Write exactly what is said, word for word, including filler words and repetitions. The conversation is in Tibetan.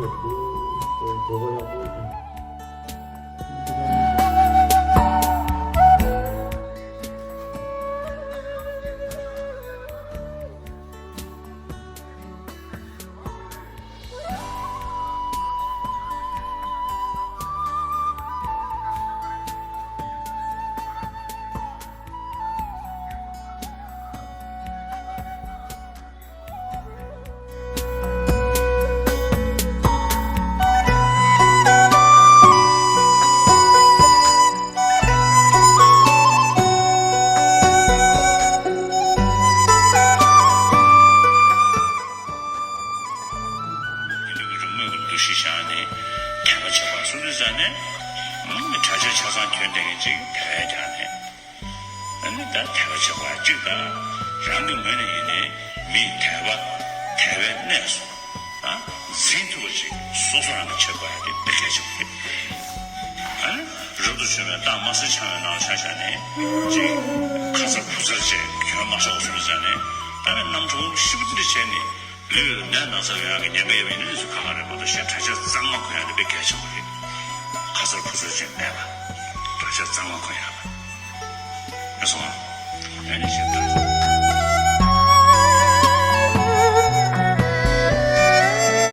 འདི་གོ་སྐབས་ཡག་པོ་བྱུང་། ཡིན་ལུགས་ཀྱི་རང་མོས་ཀྱི་འདུ་ཤེས་བཞག་ནས་དད་པ་བྱེད་པ་སོང་དུས་ཙང་ནས། ཨང་། གྲྭ་ཆས་ཆ་ཚང་གྱོན་བསྡད་མཁན་ཅིག་དད་པ་བྱས་ནས། ཨ་ནི་ད་དད་པ་བྱེད་པ་གཅིག་དང་། རང་གི་ངོས་ནས་ཡིན་ནའི་མིའི་དད་པ་དད་པའི་གནས་སུ་ཨ་འཛིན་ཐུབ་པ་ཅིག་སོ་སོ་རང་གིས་བྱེད་དགོས་ཡ་དེ་དཔེ་གལ་ཆེན་པོ་རེད། ཨ་ནི་རབ་ཏུ་བྱུང་བའི་རྟགས་མ་ཟིན་འཆང་བའི་ནང་ཆ་བཞག་ནས་ཅིག་ཁ་ཚར་བུ་ཚར་ཅིག་གྱོན་མ་ཆོག་གསུངས་ཙང་ནས། ཨ་ནི་གནམ་གྲུ་ཤི་བོ་དེ་འདྲ་བྱས་ནས། ལུས་ལ་ནད་ན་ཚ་ཡོང་ཡག་གི་ཉེན་ཁ་ཡོད་པ་ཡིན་ན་ནི་ཁག་ཁག་རེད་མ་གཏོགས། གཞན་གྲྭ་ཆས་གཙང་མ་གོན་ཡག་དེ་དཔེ་གལ་ཆེན་པོ་རེད། ཁ་ཚར་ཕུ་ཚར་ཅན་མེད་པ། གྲྭ་ཆས་གཙང་མ་གོན་ཡག་པ། ཨེ་སོང་ཨ། ཨེ་ནི་ཞིག་གྲྭ་